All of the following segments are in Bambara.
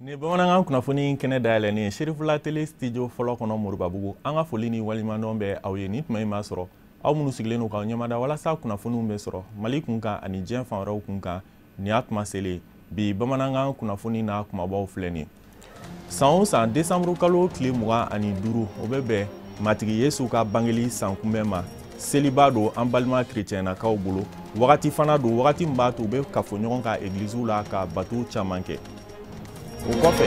Ni bamanankan kunnafoni kɛnɛ dayɛlɛnnen Cherifla Télé studio fɔlɔ kɔnɔ Moribabugu, an ka foli ni waleɲumandɔn bɛ aw ye. Ni tuma in b'a sɔrɔ aw minnu sigilen don k'aw ɲɛmada walasa kunnafoniw bɛ sɔrɔ Mali kun kan ani diɲɛ fan wɛrɛw kun kan. Nin y'a tuma selen bi bamanankan kunnafoni n'a kumabaw filɛ nin ye. San o san décembre kalo tile 25, o bɛ bɛn Matigi Yesu ka bangeli san kunbɛn ma. Seliba don an balima kerecɛnnakaw bolo, wagati fana don wagati min b'a to u bɛ kafo ɲɔgɔn kan egiliziw la ka bato caman kɛ. O kɔfɛ,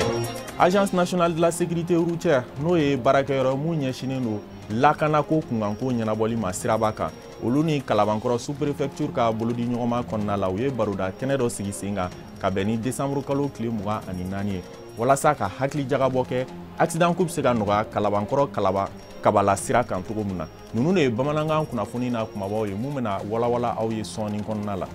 Agence nationale de la sécurité routière, n'o ye baarakɛyɔrɔ mun ɲɛsinnen don lakanako kunkanko ɲɛnabɔli ma siraba kan, olu ni Kalabankɔrɔ sous-préfecture ka bolodi ɲɔgɔnma kɔnɔna la, u ye baroda kɛnɛ dɔ sigi sen kan ka bɛn ni décembre kalo tile 24 ye, walasa ka hakili jagabɔ kɛ accident ko bɛ se ka nɔgɔya Kalabankɔrɔ Kalaba Kabala sira kan cogo min na. Ninnu de ye bamanankan kunnafoni n'a kumabaw ye mun bɛna walawala aw ye sɔɔni kɔnɔna la.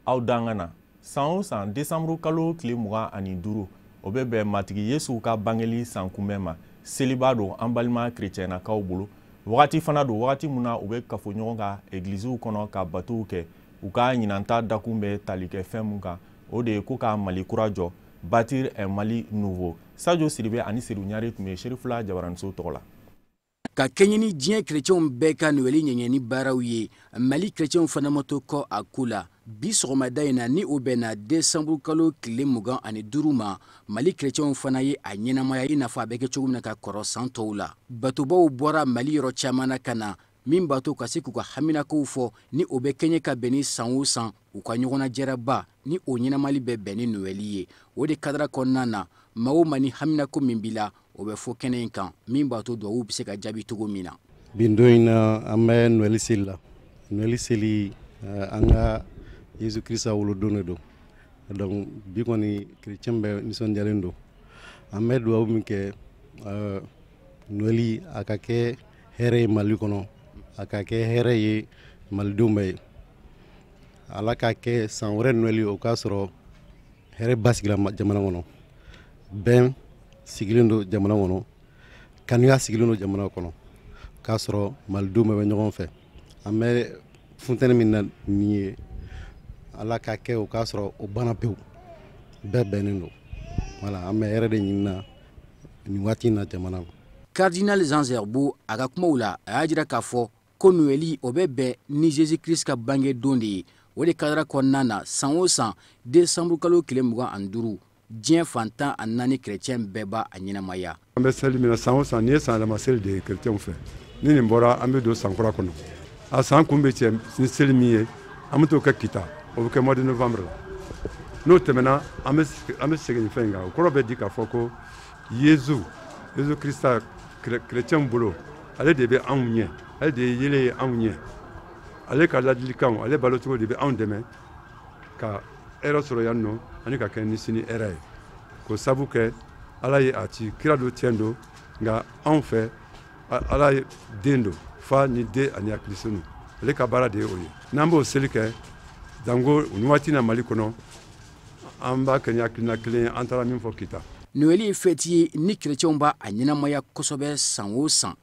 Aw dangana san o san décembre kalo tile 25, o bɛ bɛn Matigi Yesu ka bangeli san kunbɛn ma. Seliba don an balima kerecɛnnakaw bolo, wagati fana don wagati min na u bɛ kafo ɲɔgɔn kan egiliziw kɔnɔ ka batow kɛ. U ka ɲinanta dakun bɛ tali kɛ fɛn mun kan, o de ye ko ka Mali kura jɔ, bâtir un Mali nouveau. Sadio Sidibe ani Seydou Ɲare tun bɛ Cherifla Jabaraniso tɔgɔ la. Ka kɛɲɛ ni diɲɛ kerecɛnw bɛɛ ka Noɛli ɲɛɲɛni baaraw ye, Mali kerecɛnw fana ma to kɔ a ko la. Bi sɔgɔmada in na, ni o bɛnna décembre kalo tile 25 ma, Mali kerecɛnw fana ye a ɲɛnamaya i n'a fɔ a bɛ kɛ cogo min na ka kɔrɔ san tɔw la. Batobaw bɔra Mali yɔrɔ caman na ka na, min b'a to ka se k'u ka haminakow fɔ, ni o bɛ kɛɲɛ ka bɛn ni san o san u ka ɲɔgɔnnajɛraba ni o ɲɛnamali bɛ bɛn ni Noɛli ye. O de kadara kɔnɔna na, maa o maa ni haminako min b'i la, o bɛ fɔ kɛnɛ in kan, min b'a to duwawu bɛ se ka jaabi cogo min na. Bi don in na, an bɛ Noɛli seli la. Noɛli seli, an ka Yesu Kirisa wolodon de don. Donc bi kɔni kerecɛn bɛɛ nisɔndiyalen don. An bɛ duwawu min kɛ, Noɛli a ka kɛ hɛrɛ ye Mali kɔnɔ, a ka kɛ hɛrɛ ye malidenw bɛɛ ye. Ala k'a kɛ san wɛrɛ Noɛli o k'a sɔrɔ hɛrɛ basigira jamana kɔnɔ, bɛn sigilen don jamana kɔnɔ, kanuya sigilen don jamana kɔnɔ, k'a sɔrɔ malidenw bɛɛ bɛ ɲɔgɔn fɛ. An bɛ funteni min na nin ye, Ala k'a kɛ o k'a sɔrɔ o banna pewu, bɛɛ bɛnnen don. Wala an bɛ hɛrɛ de ɲini na nin waati in na jamana ma. Cardinal Jean Zerbo a ka kumaw la, a y'a jira k'a fɔ ko Noɛli o bɛ bɛn ni Jésus Christ ka bange don de ye. O de kadara kɔnɔna na, san o san décembre kalo tile 25, diɲɛ fan 14 kerecɛn bɛɛ b'a a ɲɛnamaya. An bɛ seli min na san o san, nin ye san yɛlɛma seli de ye kerecɛnw fɛ. Ni nin bɔra, an bɛ don san kura kɔnɔ. A san kun bɛ cɛ ni seli min ye, an bɛ t'o kɛ Kita, o bɛ kɛ mois de novembre la. N'o tɛmɛna, an bɛ segin nin fɛn in kan. O kɔrɔ bɛ di k'a fɔ ko Yesu Krista kerecɛnw bolo, ale de bɛ anw ɲɛ, ale de ye yelen ye anw ɲɛ. Ale ka ladilikanw, ale balocogo de bɛ anw dɛmɛ ka hɛrɛ sɔrɔ yan nɔ ani ka kɛ ni sini hɛrɛ ye. K'o sabu kɛ Ala ye a ci, kira don, tiɲɛ don, nka anw fɛ Ala ye den don, fa ni den ani hakili senu. Ale ka baara de ye o ye. N'an b'o seli kɛ janko nin waati na Mali kɔnɔ, an b'a kɛ ni hakilina kelen ye, an taara min fɔ Kita. Noɛli ye fɛti ye ni kerecɛnw b'a a ɲɛnamaya kosɛbɛ san o san.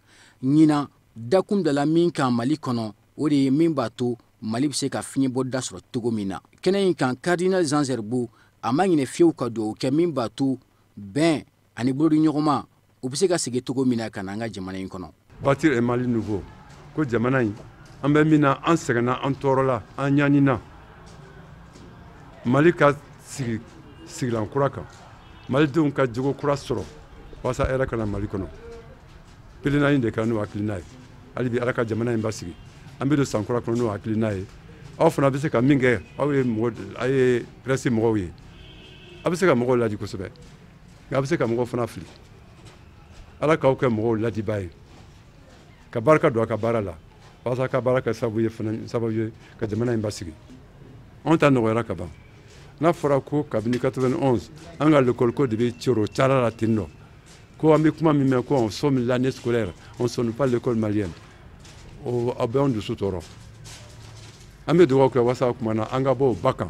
Ɲinan dakun bilala min kan Mali kɔnɔ, o de ye min b'a to Mali bɛ se ka fiɲɛbɔda sɔrɔ cogo min na. Kɛnɛ in kan, Cardinal Jean Zerbo a ma ɲinɛ fiyewu ka dugawu kɛ min b'a to bɛn ani bolodiɲɔgɔnma u bɛ se ka segin cogo min na ka na an ka jamana in kɔnɔ. Bâtir un Mali nouveau, ko jamana in an bɛ min na, an sɛgɛnna, an tɔɔrɔla, an ɲanina. Mali ka sigi sigilan kura kan, malidenw ka jogo kura sɔrɔ walasa hɛrɛ ka na Mali kɔnɔ. Pelena in de kɛra n'o hakilina ye. Hali bi Ala ka jamana in basigi, an bɛ don san kura kɔnɔ n'o hakilina ye. Aw fana bɛ se ka min kɛ, aw ye mɔgɔ, aw ye presse mɔgɔw ye, aw bɛ se ka mɔgɔw ladi kosɛbɛ, nka a bɛ se ka mɔgɔw fana fili. Ala k'aw kɛ mɔgɔw ladibaa ye, ka barika don a ka baara la, walasa ka baara kɛ sababu ye fana, sababu ye ka jamana in basigi. Anw ta nɔgɔyara ka ban. N'a fɔra ko kabini 91 an ka l'école ko de bɛ coro cara la ten nɔ, ko an bɛ kuma min mɛn ko on somme l'année scolaire, on sonne pas l'école malienne, o a bɛ anw dusu tɔɔrɔ. An bɛ dugawu kɛ walasa o tuma na an ka bɔ o ba kan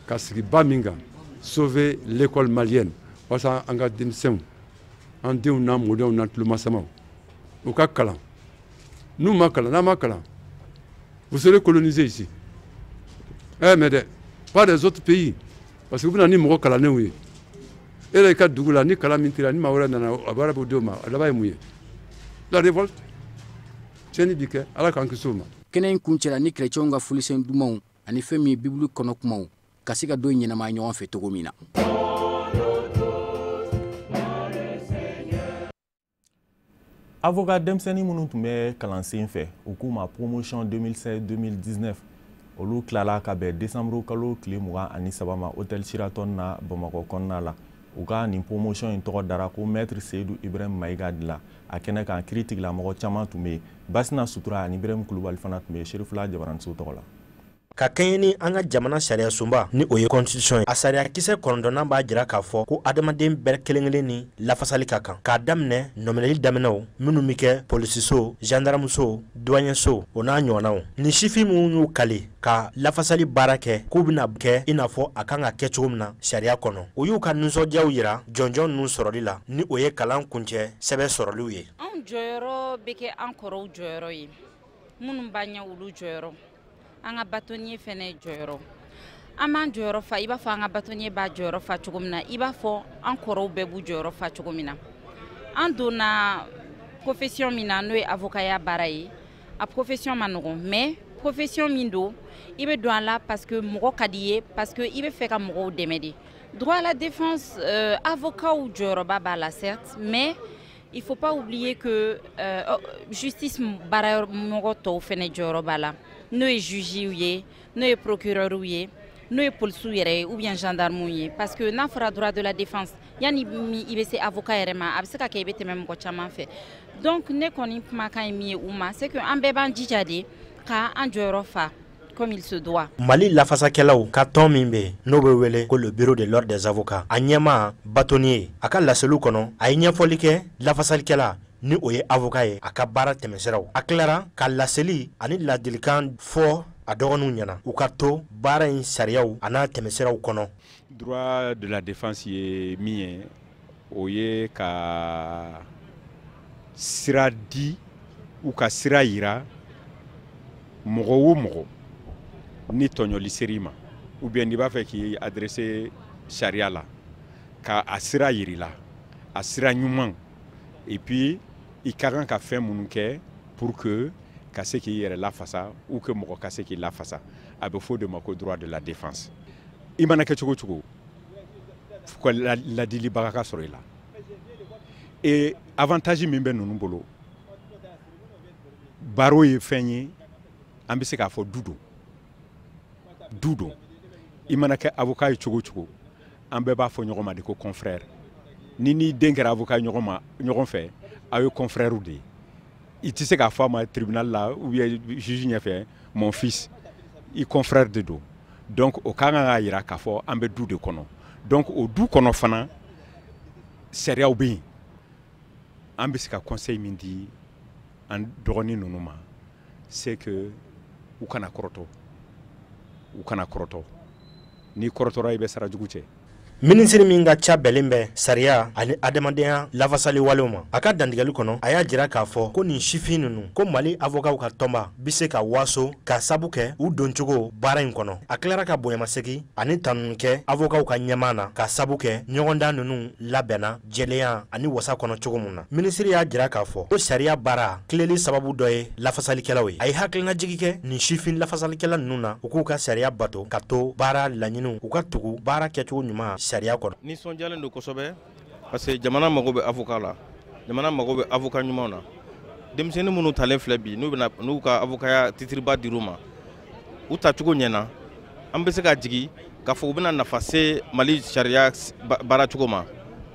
ka sigi ba min kan, sauver l'école malienne, walasa an ka denmisɛnw, an denw n'an mɔdenw n'an tulomasamaw, u ka kalan. N'u ma kalan, n'an ma kalan, vous serez colonisés ici. Eh mais dɛ, pas des autres pays, parce que u bɛna ni mɔgɔ kalannenw ye. E yɛrɛ ka dugu la, ni kalan min t'i la, ni maa wɛrɛ nana a baara b'o d'o ma, a laban ye mun ye? La révolte, tiɲɛni bi kɛ. Ala k'an kisi o ma. Kɛnɛ in kuncɛla ni kerecɛnw ka folisen dumanw ani fɛn min ye Bibulu kɔnɔ kumaw ka se ka don ɲɛnamaya ɲɔgɔn fɛ cogo min na. Avocat denmisɛnnin minnu tun bɛ kalansen fɛ, u k'u ma promotion 2016-2019, olu tilala ka bɛn décembre kalo tile 23 ma hôtel Sheraton na Bamakɔ kɔnɔna la. U ka nin promotion in tɔgɔ dara ko maître Seydou Ibrahim Mayiga de la. A kɛnɛ kan, kiiri tigilamɔgɔ caman tun bɛ yen. Basina Sutura ani Ibrahim Kulubali fana tun bɛ yen Serifula Jabaranso tɔgɔ la. Ka kɛɲɛ ni an ka jamana sariya sunba ni o ye constitution ye, a sariya kisɛ 9nan b'a jira k'a fɔ ko adamaden bɛɛ kelen kelen ni lafasali ka kan, k'a daminɛ nɔminɛli daminɛw minnu bɛ kɛ polisiso, gendarmeso, douanier-so o n'a ɲɔgɔnnaw. Nin sifin minnu y'u kale ka lafasali baara kɛ k'u bɛna kɛ i n'a fɔ a kan ka kɛ cogo min na sariya kɔnɔ, u y'u ka nisɔndiyaw yira jɔnjɔn ninnu sɔrɔli la ni o ye kalan kuncɛ sɛbɛn sɔrɔliw ye. Anw jɔyɔrɔ bɛ kɛ an kɔrɔw jɔyɔrɔ ye, minnu b'an ɲɛ olu jɔyɔrɔ, an ka bâtonnier fɛnɛ jɔyɔrɔ. An b'an jɔyɔrɔ fa i b'a fɔ an ka bâtonnier b'a jɔyɔrɔ fa cogo min na, i b'a fɔ an kɔrɔw bɛɛ b'u jɔyɔrɔ fa cogo min na. An donna profession min na, n'o ye avocaya baara ye, a profession ma nɔgɔn, mais profession min don, i bɛ don a la parce que mɔgɔ ka di i ye, parce que i bɛ fɛ ka mɔgɔw dɛmɛ de. Droit à la défense, avocat jɔyɔrɔba b'a la, certes, mais il faut pas oublier que justice baara mɔgɔ tɔw fɛnɛ jɔyɔrɔ b'a la, n'o ye juge ye, n'o ye procureur ye, n'o ye policiw yɛrɛ ye ou bien gendarme ye. Parce que n'a fɔra droit de la défense, yanni i bɛ se avocat yɛrɛ ma, a bɛ se ka kɛ i bɛ tɛmɛ mɔgɔ caman fɛ. Donc ne kɔni kumakan ye min ye u ma, c'est que an bɛɛ b'an jija de ka an jɔyɔrɔ fa comme il se doit. Mali lafasakɛlaw ka tɔn min bɛ yen n'o bɛ wele ko le bureau de l'ordre des avocats, a ɲɛmaa bâtonnier, a ka laseliw kɔnɔ a ye ɲɛfɔli kɛ lafasalikɛla ni o ye avocat ye a ka baara tɛmɛsiraw. A tilara ka laseli ani ladilikan fɔ a dɔgɔninw ɲɛna u ka to baara in sariyaw a n'a tɛmɛsiraw kɔnɔ. Droit de la défense ye min ye, o ye ka sira di u ka sira yira mɔgɔ o mɔgɔ ni tɔɲɔli ser'i ma, ou bien n'i b'a fɛ k'i adresser sariya la, ka a sira yir'i la, a sira ɲuman, et puis i ka kan ka fɛn minnu kɛ pour que ka se k'i yɛrɛ lafasa ou que mɔgɔ ka se k'i lafasa. A bɛ fɔ o de ma ko droit de la défense. I mana kɛ cogo o cogo, fo ka ladilibaga ka sɔrɔ i la. Et avantage min bɛ ninnu bolo, baro ye fɛn ye, an bɛ se k'a fɔ du don. Du don. I mana kɛ avocat ye cogo o cogo, an bɛɛ b'a fɔ ɲɔgɔn ma de ko confrère. Ni n'i den kɛra avocat ɲɔgɔn fɛ, aw ye confrère de ye. I tɛ se k'a fɔ a ma tribunal la ou bien juge ɲɛfɛ, mon fils, i confrère de don. Donc o ka kan k'a yira k'a fɔ an bɛ du de kɔnɔ. Donc o du kɔnɔ fana, sariyaw bɛ yen. An bɛ se ka conseil min di an dɔgɔnin ninnu ma, c'est que u kana kɔrɔtɔ. U kana kɔrɔtɔ. N'i kɔrɔtɔra, i bɛ sara jugu cɛ. Minisiri min ka ca bɛlen bɛ sariya ani adamadenya lafasali walew ma, a ka dantigɛli kɔnɔ a y'a jira k'a fɔ ko nin sifin ninnu ko Mali avocatw ka tɔnba bɛ se ka waso ka sabu kɛ u doncogo baara in kɔnɔ. A tilara ka bonyamasegin ani tanuni kɛ avocatw ka ɲɛmaa na ka sabu kɛ ɲɔgɔndan ninnu labɛnna jɛlenya ani wasa kɔnɔ cogo min na. Minisiri y'a jira k'a fɔ ko sariya baara tileli sababu dɔ ye lafasalikɛlaw ye. A ye hakilinajigi kɛ nin sifin lafasalikɛla ninnu na, u k'u ka sariya bato ka to baara laɲiniw, u ka tugu baara kɛcogo ɲuman sariya kɔnɔ. Nisɔndiyalen don kosɛbɛ parce que jamana mago bɛ avocat la, jamana mago bɛ avocat ɲumanw na. Denmisɛnnin minnu talen filɛ bi, n'u bɛna n'u ka avocaya titre-ba dir'u ma, u tacogo ɲɛna, an bɛ se ka jigin k'a fɔ u bɛna nafa se Mali sariya baaracogo ma.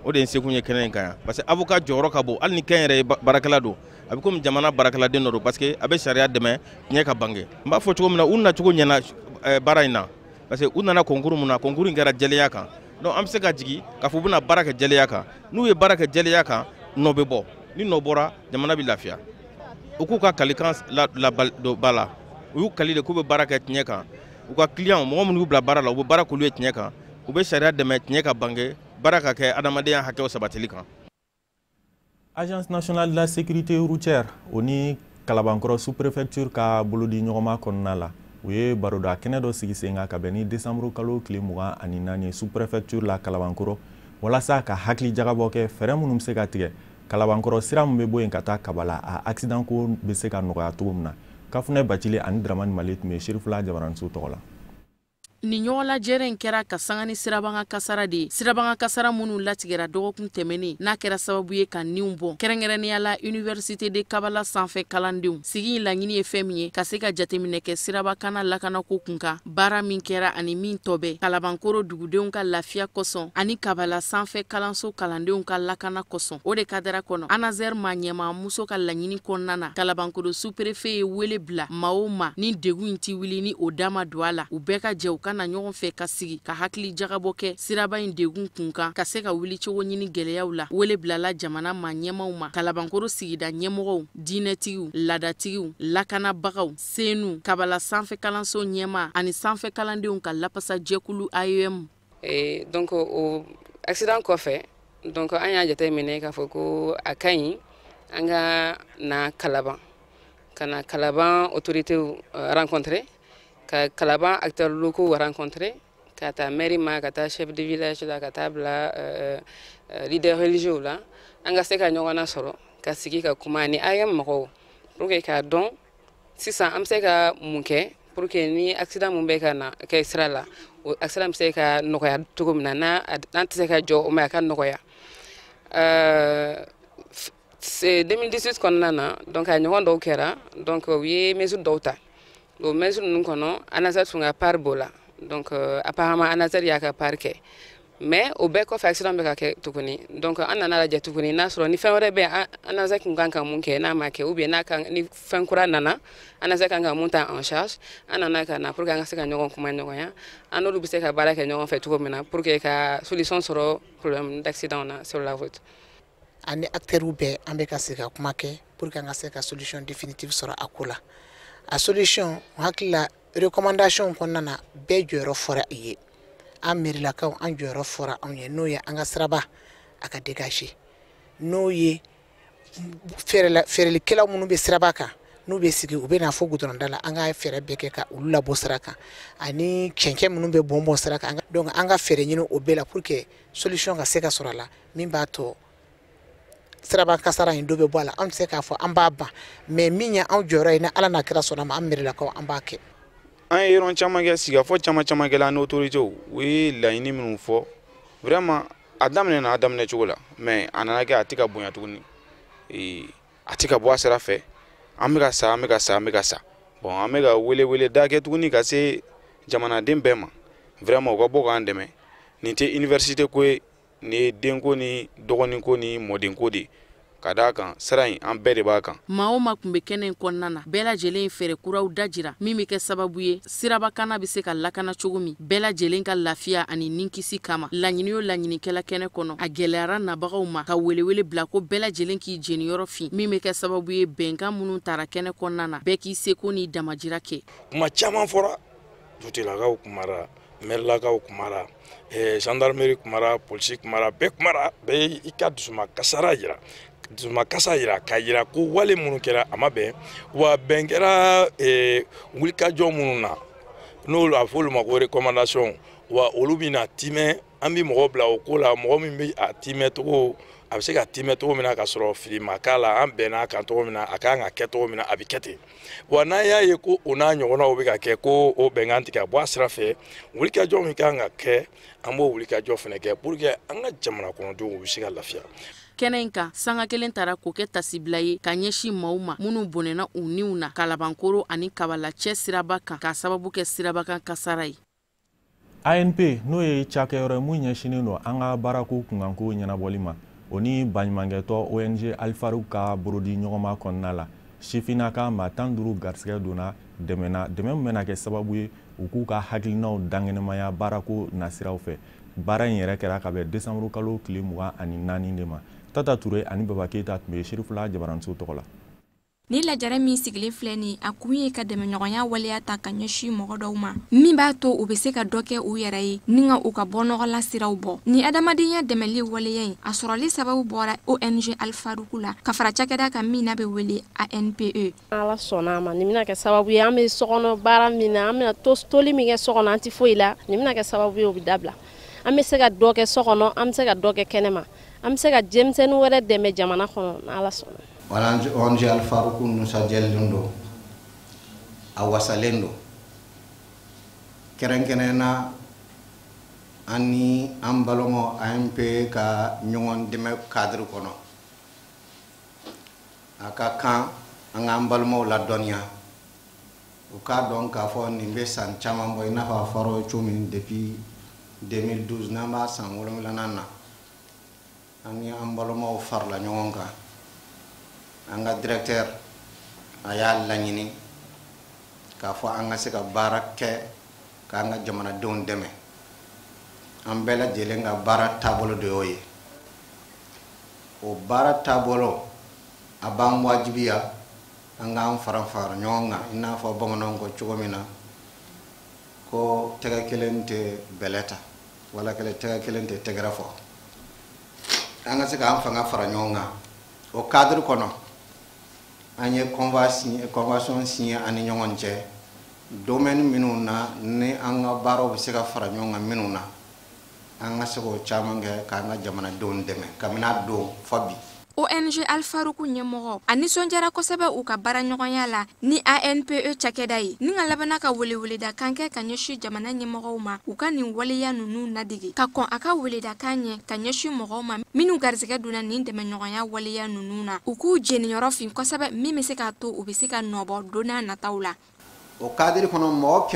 O de ye n sekun ye kɛnɛ in kan yan, parce que avocat jɔyɔrɔ ka bon. Hali ni kɛnyɛrɛye baarakɛla don, a bɛ komi jamana baarakɛladen dɔ don, parce que a bɛ sariya dɛmɛ tiɲɛ ka bange. N b'a fɔ cogo min na, u nacogo ɲɛna baara in na, parce que u nana concours mun na, concours in kɛra jɛlenya kan. Donc an bɛ se ka jigin k'a fɔ u bɛna baara kɛ jɛlenya kan. N'u ye baara kɛ jɛlenya kan, nɔ bɛ bɔ. Ni nɔ bɔra, jamana bɛ lafiya. U k'u ka kalikan don ba la. U y'u kali de k'u bɛ baara kɛ tiɲɛ kan. U ka client, mɔgɔ minnu y'u bila baara la, u bɛ baara k'olu ye tiɲɛ kan. U bɛ sariya dɛmɛ, tiɲɛ ka bange, baara ka kɛ adamadenya hakɛw sabatili kan. Agence nationale de la sécurité routière, o ni Kalabankɔrɔ sous-préfecture ka bolodi ɲɔgɔnma kɔnɔna la, u ye baroda kɛnɛ dɔ sigi sen kan ka bɛn ni décembre kalo tile 24 ye sous-préfecture la Kalabankɔrɔ, walasa ka hakili jagabɔ kɛ fɛɛrɛ minnu bɛ se ka tigɛ Kalabankɔrɔ sira min bɛ bɔ yen ka taa Kabala, a accident ko bɛ se ka nɔgɔya cogo min na. Kafunɛ Bacili ani Dramani Mali tun bɛ Serifula Jabaraniso tɔgɔ la. Nin ɲɔgɔnlajɛrɛ in kɛra ka sanga ni sirabakan kasara de ye, sirabakan kasara minnu latigɛra dɔgɔkun tɛmɛnen, n'a kɛra sababu ye ka niw bɔ, kɛrɛnkɛrɛnnenya la Université de Kabala sanfɛ kalandenw. Sigi in laɲini ye fɛn min ye, ka se ka jateminɛ kɛ sirabakana lakanako kun kan, baara min kɛra ani min tɔ bɛ Kalabankoro dugudenw ka lafiya kosɔn ani Kabala sanfɛ kalanso kalandenw ka lakana kosɔn. O de kadara kɔnɔ, ANASER ma ɲɛmaa muso ka laɲini kɔnɔna na, Kalabankoro sous-préfet ye wele bila maa o ma ni degun in ti wuli ni o da ma don a la, u bɛɛ ka jɛ u ka na ɲɔgɔn fɛ ka sigi ka hakili jagabɔ kɛ siraba in degun kun kan, ka se ka wuli cogo ɲini gɛlɛyaw la. Wele bilala jamana ma ɲɛmaw ma, Kalabankoro sigida ɲɛmɔgɔw, diinɛtigiw, laadatigiw, lakanabagaw, senu, Kabala sanfɛ kalanso ɲɛma ani sanfɛ kalandenw ka lapasajɛkulu AEM. Donc o accident kɔfɛ, donc an y'a jateminɛ k'a fɔ ko a ka ɲi an ka na Kalaban, ka na Kalaban autorités rencontrer, ka Kalaban acteurs locaux rencontrer, ka taa mairie ma, ka taa chef de village la, ka taa bila leader religieux la, an ka se ka ɲɔgɔn nasɔrɔ ka sigi ka kuma ni AEM mɔgɔw pour que k'a dɔn sisan an bɛ se ka mun kɛ pour que ni accident mun bɛ ka na kɛ sira la, o accident bɛ se ka nɔgɔya cogo min na, n'an tɛ se ka jɔ o ma, a ka nɔgɔya. 2018 kɔnɔna na, donc a ɲɔgɔn dɔw kɛra, donc u ye mesure dɔw ta. O mesure ninnu kɔnɔ, ANASER tun ka part b'o la. Donc apparemment ANASER y'a ka part kɛ, mais o bɛɛ kɔfɛ accident bɛ ka kɛ tuguni. Donc an nana lajɛ tuguni n'a sɔrɔ ni fɛn wɛrɛ bɛ ANASER kun kan ka mun kɛ n'a ma kɛ, ou bien n'a kan ni fɛn kura nana ANASER kan ka mun ta en charge. An nana ka na pour que an ka se ka ɲɔgɔn kuma ɲɔgɔnya, an n'olu bɛ se ka baara kɛ ɲɔgɔn fɛ cogo min na pour que ka solution sɔrɔ problème d'accident na sur la route. Ani acteurs bɛɛ, an bɛ ka sigi ka kuma kɛ pour que an ka se ka solution définitive sɔrɔ a ko la. A solution, n hakili la, recommandation kɔnɔna na, bɛɛ jɔyɔrɔ fɔra i ye. An mairilakaw, an jɔyɔrɔ fɔra anw ye, n'o ye an ka siraba a ka dégager, n'o ye feerelikɛlaw minnu bɛ siraba kan, n'u bɛ sigi, u bɛ na fɔ goudron da la, an ka fɛɛrɛ bɛɛ kɛ ka olu labɔ sira kan, ani cɛncɛn minnu bɛ bɔn bɔn sira kan. Donc an ka fɛɛrɛ ɲini o bɛɛ la pour que solution ka se ka sɔrɔ a la min b'a to siraba kasara in dɔ bɛ bɔ a la. An tɛ se k'a fɔ an b'a ban, mais min ye anw jɔyɔrɔ ye, ni Ala n'a kira sɔnna ma, an mairilakaw, an b'a kɛ. An ye yɔrɔ caman kɛ, sigikafɔ caman caman kɛla an ni autorités. U ye laɲini minnu fɔ, vraiment a daminɛ na a daminɛ cogo la, mais a nana kɛ a tɛ ka bonya tuguni, a tɛ ka bɔ a sira fɛ. An bɛ ka sa, an bɛ ka sa, an bɛ ka sa. Bon, an bɛ ka wele wele da kɛ tuguni ka se jamanaden bɛɛ ma, vraiment u ka bɔ k'an dɛmɛ. Nin tɛ université ko ye, nin ye denko ni dɔgɔninko ni mɔdenko de ye, ka d'a kan sira in, an bɛɛ de b'a kan. Maa o maa tun bɛ kɛnɛ in kɔnɔna na, bɛɛ lajɛlen ye fɛɛrɛ kuraw dajira min bɛ kɛ sababu ye sirabakana bɛ se ka lakana cogo min, bɛɛ lajɛlen ka lafiya ani ninkisi kama. Laɲini o laɲinikɛla kɛnɛ kɔnɔ, a gɛlɛyara nabagaw ma ka welewele bila ko bɛɛ lajɛlen k'i jeniyɔrɔ fin, min bɛ kɛ sababu ye bɛnkan minnu tara kɛnɛ kɔnɔna na, bɛɛ k'i seko n'i damajira kɛ. Kuma caman fɔra, dugutigilakaw kumara, mɛrilakaw kumara, gendarmerie kumara, polisi kumara, bɛɛ kumara, bɛɛ i ka dusuma kasara yira, dusuma kasa yira, k'a yira ko wale minnu kɛra a ma bɛn. Wa bɛn kɛra wulikajɔ minnu na, n'olu a fɔ olu ma ko recommandation, wa olu bɛna timɛ. An bɛ mɔgɔ bila o ko la, mɔgɔ min bɛ a timɛ cogo, a bɛ se ka timɛ cogo min na ka sɔrɔ fili ma k'a la. An bɛnna a kan cogo min na, a kan ka kɛ cogo min na, a bɛ kɛ ten. Wa n'an y'a ye ko o n'a ɲɔgɔnnaw bɛ ka kɛ, ko o bɛnkan tigɛ ka bɔ a sira fɛ, wulikajɔ min kan ka kɛ, an b'o wulikajɔ fana kɛ pour que an ka jamana kɔnɔdenw bɛ se ka lafiya. Kɛnɛ in kan, sanga kelen tara k'o kɛ tasibila ye ka ɲɛsin maaw ma minnu bɔnɛna u niw na Kalabankoro ani Kabala cɛ siraba kan, k'a sababu kɛ sirabakan kasara ye. ANP, n'o ye cakɛyɔrɔ ye mun ɲɛsinnen don an ka baarako kunkanko ɲɛnabɔli ma, o ni baɲumankɛtɔ ONG Alifaru ka bolodi ɲɔgɔnma kɔnɔna la, sifinnaka maa 15 garisɛgɛ donna dɛmɛ na, dɛmɛ min bɛna kɛ sababu ye u k'u ka hakilinaw dankɛnɛmaya baarako nasiraw fɛ. Baara in yɛrɛ kɛra ka bɛn décembre kalo tile 24 de ma. Tata Ture ani Baba Keyita tun bɛ Serifula Jabaranso tɔgɔ la. Ni lajɛrɛ min sigilen filɛ nin, a kun ye ka dɛmɛɲɔgɔnya waleya ta ka ɲɛsin mɔgɔ dɔw ma min b'a to u bɛ se ka dɔ kɛ u yɛrɛ ye ni ka u ka bɔnɔgɔla siraw bɔ. Ni adamadenya dɛmɛli waleya in, a sɔrɔli sababu bɔra ONG Al-Farouq la ka fara cakɛda kan min n'a bɛ wele ANPE. Ala sɔnna a ma, nin bɛna kɛ sababu ye an bɛ sokɔnɔ baara min na, an bɛna toli min kɛ so kɔnɔ, an tɛ foyi la, nin bɛna kɛ sababu ye o bɛ dabila. An bɛ se ka dɔ kɛ so kɔnɔ, an bɛ se ka dɔ kɛ kɛnɛma, an bɛ se ka denmisɛnnin wɛrɛ dɛmɛ jamana kɔnɔ, n'Ala sɔnna. ONG Al-Farouq nisɔndiyalen don, a wasalen don, kɛrɛnkɛrɛnnenya na an ni an balimaw ANPE ka ɲɔgɔn dɛmɛ cadre kɔnɔ. A ka kan an k'an balimaw ladɔnniya, u k'a dɔn k'a fɔ nin bɛ san caman bɔ, i n'a fɔ a fɔra cogo min depuis 2012, n'an b'a san 7nan na, an ni an balimaw farala ɲɔgɔn kan. An ka directeur a y'a laɲini k'a fɔ an ka se ka baara kɛ k'an ka jamanadenw dɛmɛ. An bɛɛ lajɛlen ka baara taabolo de y'o ye. O baara taabolo a b'an wajibiya an k'an fara fara ɲɔgɔn kan, i n'a fɔ bamananw ko cogo min na ko tɛgɛ kelen tɛ bɛlɛ ta, wala tɛgɛ kelen tɛ tɛgɛrɛ fɔ. An ka se k'an fanga fara ɲɔgɔn kan. O cadre kɔnɔ, an ye convention signé an ni ɲɔgɔn cɛ domaine minnu na ni an ka baaraw bɛ se ka fara ɲɔgɔn kan minnu na, an ka se k'o caman kɛ k'an ka jamanadenw dɛmɛ kabini a don fɔ bi. ONG Al-Farouq ɲɛmɔgɔ a nisɔndiyara kosɛbɛ u ka baaraɲɔgɔnya la ni ANPE cakɛda ye, ni ka labanna ka weleweledakan kɛ ka ɲɛsin jamana ɲɛmɔgɔw ma u ka nin waleya ninnu ladege, ka kɔn a ka weledakan ɲɛ ka ɲɛsin mɔgɔw ma minnu garisɛgɛ donna nin dɛmɛɲɔgɔnya waleya ninnu na, u k'u jeniyɔrɔ fin kosɛbɛ min bɛ se k'a to u bɛ se ka nɔbɔ don n'a nataw la. O cadre kɔnɔ, mɔgɔ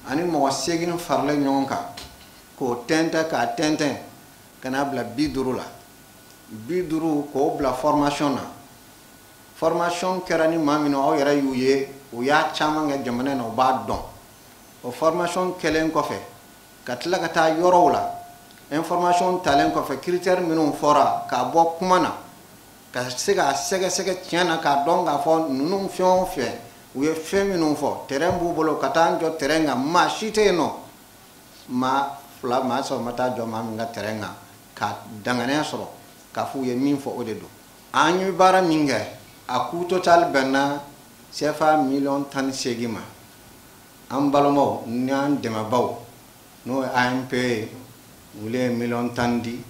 180 faralen ɲɔgɔn kan k'o tɛntɛn k'a tɛntɛn ka n'a bila 50 la. 50 k'o bila formation na. Formation kɛra ni maa min aw yɛrɛ y'u ye, u y'a caman kɛ jamana in na, u b'a dɔn. O formation kɛlen kɔfɛ, ka tila ka taa yɔrɔw la, information talen kɔfɛ, critère minnu fɔra k'a bɔ kuma na, ka se k'a sɛgɛsɛgɛ tiɲɛ na, k'a dɔn k'a fɔ ninnu fɛn o fɛn u ye fɛn minnu fɔ, terrain b'u bolo ka taa jɔ terrain kan, maa si tɛ yen nɔ, maa 2 maa 3 ma taa jɔ maa min ka terrain kan ka danganiya sɔrɔ k'a f'u ye min fɔ o de don. An ye baara min kɛ, a coût total bɛnna CFA miliyɔn 18 ma. An balimaw n'an dɛmɛbaw, n'o ye ANPE ye, olu ye miliyɔn 10 di,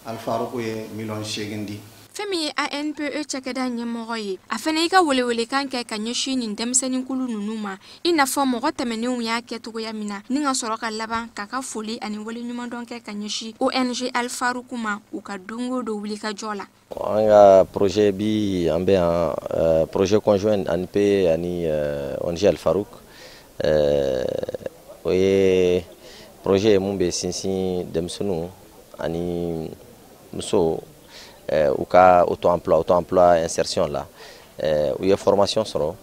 Al-Farouq ye miliyɔn 8 di. Fɛn min ye ANPE cakɛda ɲɛmɔgɔ ye, a fana y'i ka welewelekan kɛ ka ɲɛsin nin denmisɛnninkulu ninnu ma, i n'a fɔ mɔgɔ tɛmɛnenw y'a kɛ cogoya min na, ni ka sɔrɔ ka laban k'a ka foli ani waleɲumandɔn kɛ ka ɲɛsin ONG Al-Farouq ma u ka don o don wulikajɔ la. An ka projet bi an bɛ yan, projet conjoint ANPE ani ONG Al-Farouq, o ye projet ye mun bɛ sinsin denmisɛnninw ani musow u ka auto-emploi insertion la. U ye formation sɔrɔ,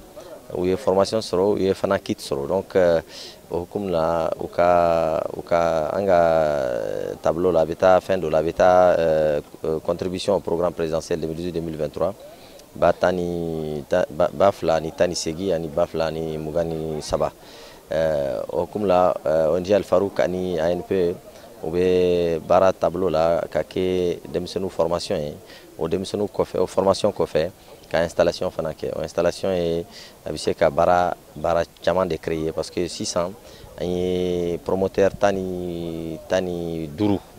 u ye fana kit sɔrɔ. Donc o hukumu la, u ka an ka tableau la, a bɛ taa fɛn dɔ la, a bɛ taa contribution au programme présidentiel 2018-2023 2018 ani 2023. O hukumu la, ONG Al-Farouq ani ANPE u bɛ baara tableau la ka kɛ denmisɛnninw formation ye. O denmisɛnninw kɔfɛ, o formation kɔfɛ, ka installation fana kɛ. O installation ye a bɛ se ka baara caman de créer, parce que sisan an ye promoteur 15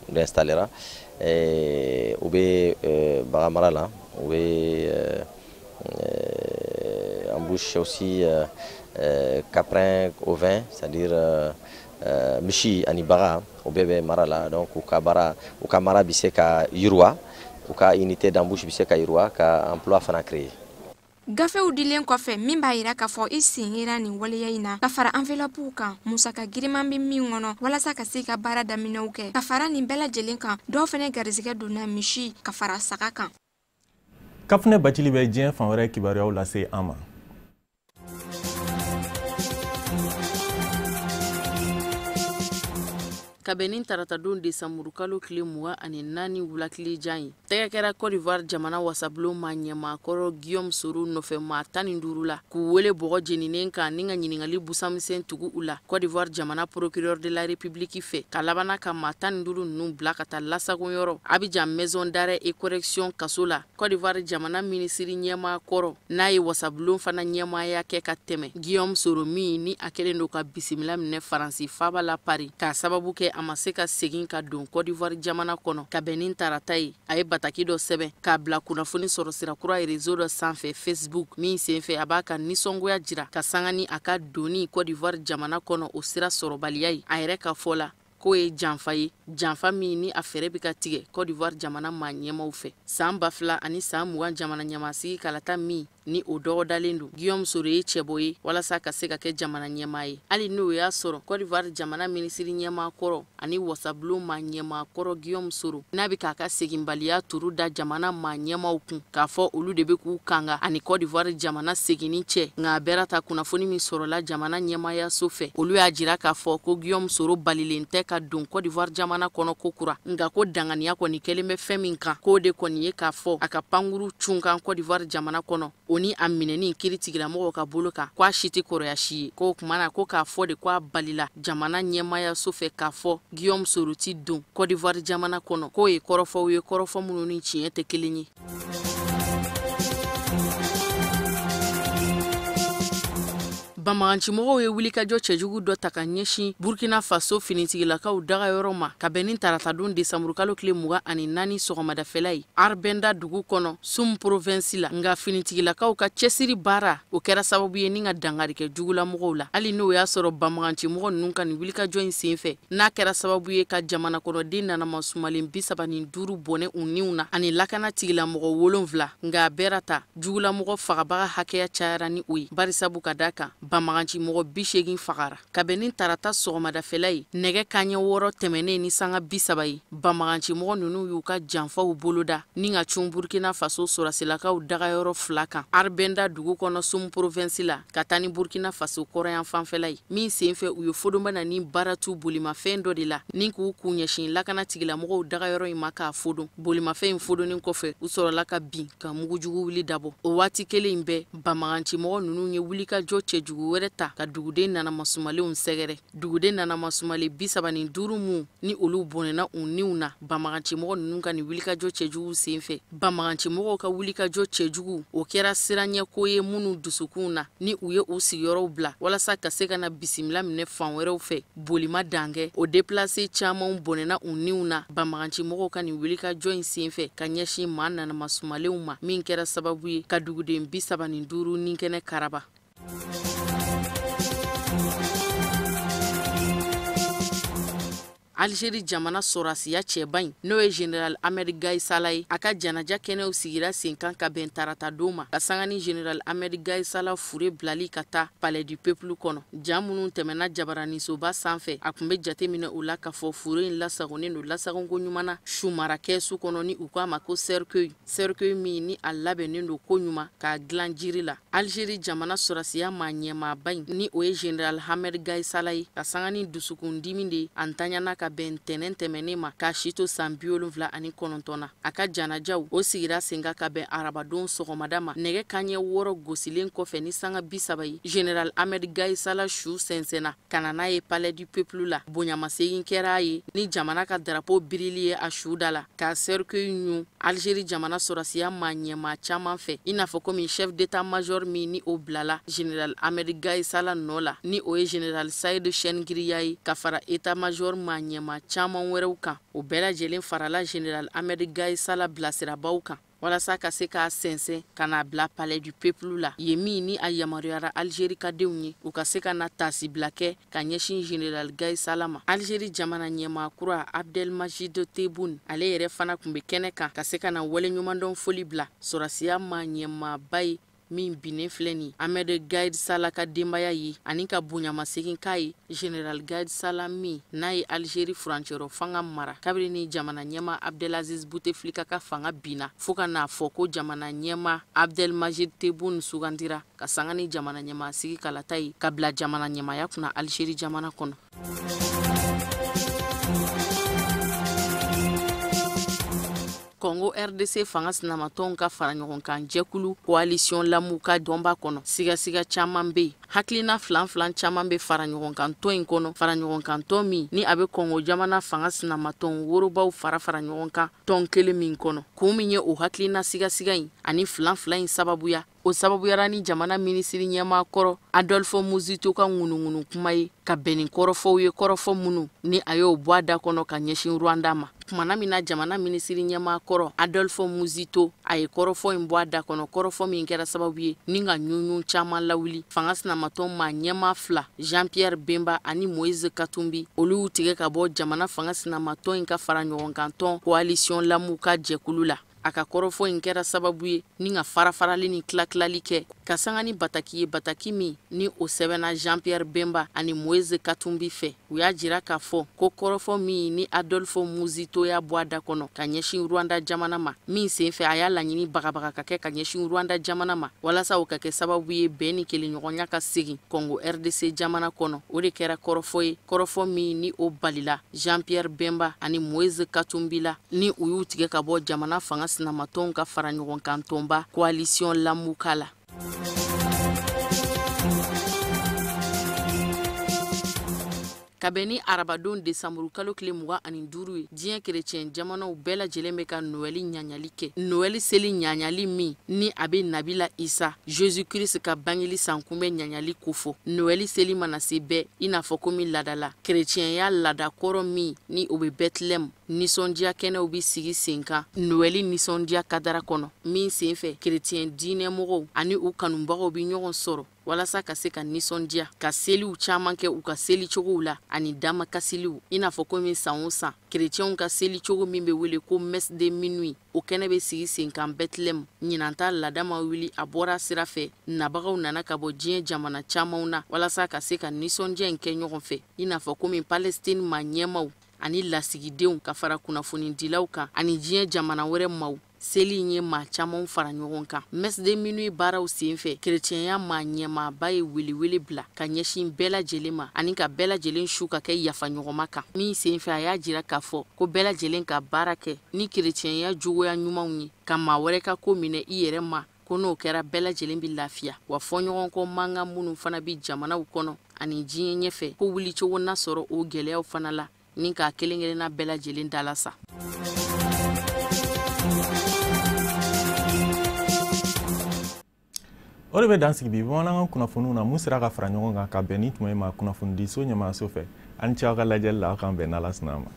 de installera. U bɛ bagan mara la, u bɛ embouche aussi caprin ovin, c'est-à-dire misi ani baga, o bɛɛ bɛ mara la. Donc u ka mara bɛ se ka yiriwa, u ka unité d'embouche bɛ se ka yiriwa, ka emploi fana créer. Gafew dilen kɔfɛ min b'a yira k'a fɔ i sen yera nin waleya in na, ka fara enveloppe kan musaka giriman bɛ min kɔnɔ walasa ka se ka baara daminɛw kɛ, ka fara nin bɛɛ lajɛlen kan, dɔw fana garisɛgɛ donna misi ka fara saga kan. Kafunɛ Bacili bɛ diɲɛ fan wɛrɛ kibaruyaw lase an ma. Ka bɛn ni taratadon desanburukalo tile 24 wulatilejan ye, tɛgɛ kɛra Côte d'Ivoire jamana wasabulon maa ɲɛmaakɔrɔ Guillaume Soro nɔfɛ maa 15 la, k'u wele bɔgɔ jeninen kan ni ka ɲininkali busamisɛn tugu u la Côte d'Ivoire jamana procureur de la République fɛ, ka labanna ka maa 15 ninnu bila ka taa lasagoyɔrɔ Abidjan maison d'arrêt et correction kaso la. Côte d'Ivoire jamana minisiri ɲɛmaakɔrɔ n'a ye wasabulon fana ɲɛmaaya kɛ ka tɛmɛ, Guillaume Soro min ni a kɛlen don ka bisimila minɛ Faransi faaba la Paris, k'a sababu kɛ a ma se ka segin ka don Côte d'Ivoire jamana kɔnɔ. Ka bɛn ni tarata ye, a ye bataki dɔ sɛbɛn k'a bila kunnafoni sɔrɔ sira kura réseau dɔ sanfɛ Facebook, min senfɛ a b'a ka nisɔngoya jira ka sanga ni a ka donni Côte d'Ivoire jamana kɔnɔ o sira sɔrɔbaliya ye. A yɛrɛ ka fɔ la, k'o ye janfa ye, janfa min ni a fɛɛrɛ bɛ ka tigɛ Côte d'Ivoire jamana maa ɲɛmaw fɛ. San 2020 jamana ɲɛmasigi kalata min ni o dɔgɔdalen don, Guillaume Soro ye cɛbɔ ye walasa ka se ka kɛ jamana ɲɛmaa ye, hali n'o y'a sɔrɔ Côte d'Ivoire jamana minisiri ɲɛmaa kɔrɔ ani wasabulon maa ɲɛmaa kɔrɔ Guillaume Soro n'a bɛ k'a ka seginbaliya turu da jamana maa ɲɛmaw kun, k'a fɔ olu de bɛ k'u kanga ani Côte d'Ivoire jamana seginni cɛ. Nka a bɛra ta kunnafoni min sɔrɔla jamana ɲɛmaayaso fɛ, olu y'a jira k'a fɔ ko Guillaume Soro balilen tɛ ka don Côte d'Ivoire jamana kɔnɔ ko kura, nka ko danganiya kɔni kɛlen bɛ fɛn min kan, k'o de kɔni ye k'a fɔ a ka pankuru cunkan Côte d'Ivoire jamana kɔnɔ, o ni a minɛni kiiritigɛlamɔgɔw ka bolo kan, k'a si tɛ kɔrɔya si ye. K'o tuma na ko k'a fɔ de k'a balila jamana ɲɛmaayaso fɛ k'a fɔ Guillaume Soro ti don Côte d'Ivoire jamana kɔnɔ, k'o ye kɔrɔfɔw ye, kɔrɔfɔ minnu ni tiɲɛ tɛ kelen ye. Banbagancimɔgɔw ye wulikajɔ cɛjugu dɔ ta ka ɲɛsin Burkina Faso finitigilakaw dagayɔrɔ ma, ka bɛn ni taratadon desanburukalo tile 24 sɔgɔmadafɛla ye, Arbenda dugu kɔnɔ, Soum province la. Nka finitigilakaw ka cɛsiri baara o kɛra sababu ye ni ka dankari kɛ jugulamɔgɔw la, hali n'o y'a sɔrɔ banbagancimɔgɔ ninnu ka nin wulikajɔ in senfɛ n'a kɛra sababu ye ka jamana kɔnɔden nanama sumalen 35 bɔnɛ u niw na ani lakana tigilamɔgɔ 7. Nka a bɛra ta jugulamɔgɔ fagabaga hakɛya cayara ni o ye, barisabu ka da kan banbagancimɔgɔ 80 fagara. Ka bɛn ni tarata sɔgɔmadafɛla ye, nɛgɛ kanɲɛ 6 tɛmɛnen ni sanga 30 ye, banbagancimɔgɔ ninnu y'u ka janfaw boloda ni ka cun Burkina Faso sɔrɔsilakaw dagayɔrɔ 2 kan Arbenda dugu kɔnɔ, Soum province la, ka taa ni Burkina Faso kɔrɔyan fanfɛla ye, min senfɛ u ye fodonba ni baaratu bolimafɛn dɔ de la ni k'u kun ɲɛsin lakana tigilamɔgɔw dagayɔrɔ in ma k'a fodon. Bolimafɛn in fodonnen kɔfɛ, u sɔrɔla ka bin ka mugujugu wuli dabɔ. O waati kelen in bɛɛ, banbagancimɔgɔ ninnu ye wulikajɔ cɛjugu wɛrɛ ta ka duguden nanamasumalenw sɛgɛrɛ. Duguden nanamasumalen 35 mun ni olu bɔnɛna u niw na banbagancimɔgɔ ninnu ka nin wulikajɔ cɛjugu senfɛ. Banbagancimɔgɔw ka wulikajɔ cɛjugu o kɛra siranɲɛko ye minnu dusukun na ni u ye u sigiyɔrɔw bila walasa ka se ka na bisimila minɛ fan wɛrɛw fɛ. Bolima dankɛ o déplacé camanw bɔnɛna u niw na banbagancimɔgɔw ka nin wulikajɔ in senfɛ ka ɲɛsin maa nanamasumalenw ma, min kɛra sababu ye ka duguden 35 ni kɛnɛ karaba. Algérie jamana sɔrɔsiya cɛba in n'o ye Général Ahmed Gaïd Salah ye, a ka janaja kɛnɛw sigira sen kan ka bɛn tarata don ma, ka sanga ni Général Ahmed Gaïd Salah fure bilali ka taa Palais du Peuple kɔnɔ. Ja minnu tɛmɛna jabaranisoba sanfɛ, a tun bɛ jate minɛ o la k'a fɔ fure in lasagonnen don lasagonko ɲuman na sumara kɛsu kɔnɔ ni u k'a ma ko cercueil, cercueil min ni a labɛnnen don ko ɲuman k'a dilan jiri la. Algérie jamana sɔrɔsiya maa ɲɛmaaba in ni o ye Général Ahmed Gaïd Salah ye, ka sanga ni dusukundimi de ye, a ntanyana ka bɛn ntɛnɛn tɛmɛnen ma k'a si to san 79 na. A ka janajaw o sigira sen kan ka bɛn arabadon sɔgɔmada ma nɛgɛ kanɲɛ 6 gosilen kɔfɛ ni sanga 30 ye. Général Ahmed Gaïd Salah su sɛnsɛnna ka na n'a ye Palais du Peuple la. Bonyamasegin kɛra a ye ni jamana ka drapeau birili ye a su da la, k'a cercueil ɲun Algérie jamana sɔrɔsiya maa ɲɛmaa caman fɛ, i n'a fɔ komi chef d'état-major min ni o bilala Général Ahmed Gaïd Salah nɔ la, ni o ye Général Saïd Chengriya ye, ka fara état-major maa ɲɛmaa caman wɛrɛw kan. O bɛɛ lajɛlen farala Général Ahmed Gaïd Salah bilasirabaw kan walasa ka se k'a sɛnsɛn ka n'a bila Palais du Peuple la, yen min ni a yamaruyara Algérie ka denw ye u ka se ka na taasibila kɛ ka ɲɛsin Général Gaïd Salah ma. Algérie jamana ɲɛmaa kura Abdelmajid Tebboune, ale yɛrɛ fana tun bɛ kɛnɛ kan ka se ka na waleɲumandɔn foli bila sɔrɔsiya maa ɲɛmaaba ye min binnen filɛ nin Ahmed Gaïd Salah ka denbaya ye, ani ka bonyamasegin k'a ye Général Gaïd Salah min n'a ye Algérie furancɛrɔ fanga mara kabini ni jamana ɲɛmaa Abdelaziz Bouteflika ka fanga binna, fo ka n'a fɔ ko jamana ɲɛmaa Abdelmajid Tebboune sugandira ka sanga ni jamana ɲɛmaa sigi kalata ye ka bila jamana ɲɛmaaya kunna Algérie jamana kɔnɔ. Congo RDC fanga sinamatɔnw ka fara ɲɔgɔn kan jɛkulu coalition Lamuka dɔnba kɔnɔ. Sigasiga caman bɛ yen, hakilina filan caman bɛ fara ɲɔgɔn kan tɔn in kɔnɔ, fara ɲɔgɔn kan tɔn min ni a bɛ Congo jamana fanga sinamatɔn worobaw fara ɲɔgɔn kan tɔn kelen min kɔnɔ. Kun min ye o hakilina sigasiga in ani filan in sababuya, o sababuyara ni jamana minisiri ɲɛmaa kɔrɔ Adolphe Muzito ka ŋunuŋunu kuma ye ka bɛn ni kɔrɔfɔw ye, kɔrɔfɔ minnu ni a y'o bɔ a da kɔnɔ ka ɲɛsin Rwanda ma. Kumana min na jamana minisiri ɲɛmaa kɔrɔ Adolphe Muzito a ye kɔrɔfɔ in bɔ a da kɔnɔ, kɔrɔfɔ min kɛra sababu ye ni ka ɲuɲu caman lawuli. Fanga sinamatɔn maa ɲɛmaa fila, Jean-Pierre Bemba ani Moïse Katumbi, olu y'u tigɛ ka bɔ jamana fanga sinamatɔn in ka fara ɲɔgɔn kan tɔn coalition Lamuka jɛkulu la. A ka kɔrɔfɔ in kɛra sababu ye ni ka farafarali ni tilatilali kɛ ka sanga ni bataki ye, bataki min ni o sɛbɛnna Jean-Pierre Bemba ani Moïse Katumbi fɛ. U y'a jira k'a fɔ ko kɔrɔfɔ min ni Adolphe Muzito y'a bɔ a da kɔnɔ ka ɲɛsin Rwanda jamana ma, min senfɛ a y'a laɲini bagabaga ka kɛ ka ɲɛsin Rwanda jamana ma walasa o ka kɛ sababu ye bɛn ni kelenɲɔgɔnya ka segin Congo RDC jamana kɔnɔ. O de kɛra kɔrɔfɔ ye, kɔrɔfɔ min ni o balila Jean-Pierre Bemba ani Moïse Katumbi la, ni u y'u tigɛ ka bɔ jamana fanga sinamatɔnw ka fara ɲɔgɔn kan tɔnba coalition Lamuka la. Ka bɛn ni arabadon desanburu kalo tile 25 ye, diɲɛ kerecɛn jamanaw bɛɛ lajɛlen bɛ ka Noɛli ɲaɲali kɛ. Noɛli seli ɲaɲali min ni a bɛ Nabila Isa Jésus Christ ka bangeli san kunbɛn ɲaɲali kofɔ. Noɛli seli mana se bɛɛ i n'a fɔ komi laada la, kerecɛnya laada kɔrɔ min ni o bɛ Bethlehem, nisɔndiya kɛnɛw bɛ sigi sen kan Noɛli nisɔndiya kadara kɔnɔ, min senfɛ kerecɛn diinɛmɔgɔw ani u kanubagaw bɛ ɲɔgɔn sɔrɔ walasa ka se ka nisɔndiya, ka seliw caman kɛ u ka selicogow la ani damakasiliw, i n'a fɔ komi san o san kerecɛnw ka selicogo min bɛ wele ko messe de minuit, o kɛnɛ bɛ sigi sen kan Bethlehem. Ɲinan ta laada ma wuli, a bɔra sira fɛ, nabagaw nana ka bɔ diɲɛ jamana camanw na walasa ka se ka nisɔndiya in kɛ ɲɔgɔn fɛ, i n'a fɔ komi Palestine maa ɲɛmaw ani lasigidenw ka fara kunnafonidilaw kan ani diɲɛ jamana wɛrɛ maaw. Seli in ye maa camanw fara ɲɔgɔn kan. Messe de minuit baaraw senfɛ, kerecɛnya maa ɲɛmaaba ye welewele bila ka ɲɛsin bɛɛ lajɛlen ma ani ka bɛɛ lajɛlen su ka kɛ yafa ɲɔgɔnma kan, min senfɛ a y'a jira k'a fɔ ko bɛɛ lajɛlen ka baara kɛ ni kerecɛnya juguya ɲumanw ye, ka maa wɛrɛ ka ko minɛ i yɛrɛ ma, ko n'o kɛra bɛɛ lajɛlen bɛ lafiya. Wa fɔɲɔgɔnkɔ mankan minnu fana bɛ jamanaw kɔnɔ ani diɲɛ ɲɛfɛ, ko wulicogo na sɔrɔ o gɛlɛyaw fana la ni k'a kelen kelenna bɛɛ lajɛlen dalasa. O de bɛ dan sigi bi bamanankan kunnafoniw na mun sera ka fara ɲɔgɔn kan ka bɛn ni tuma in ma kunnafonidiso ɲɛmaayaso fɛ. An ni ce aw ka lajɛli la, aw k'an bɛn n'Ala sɔnna a ma.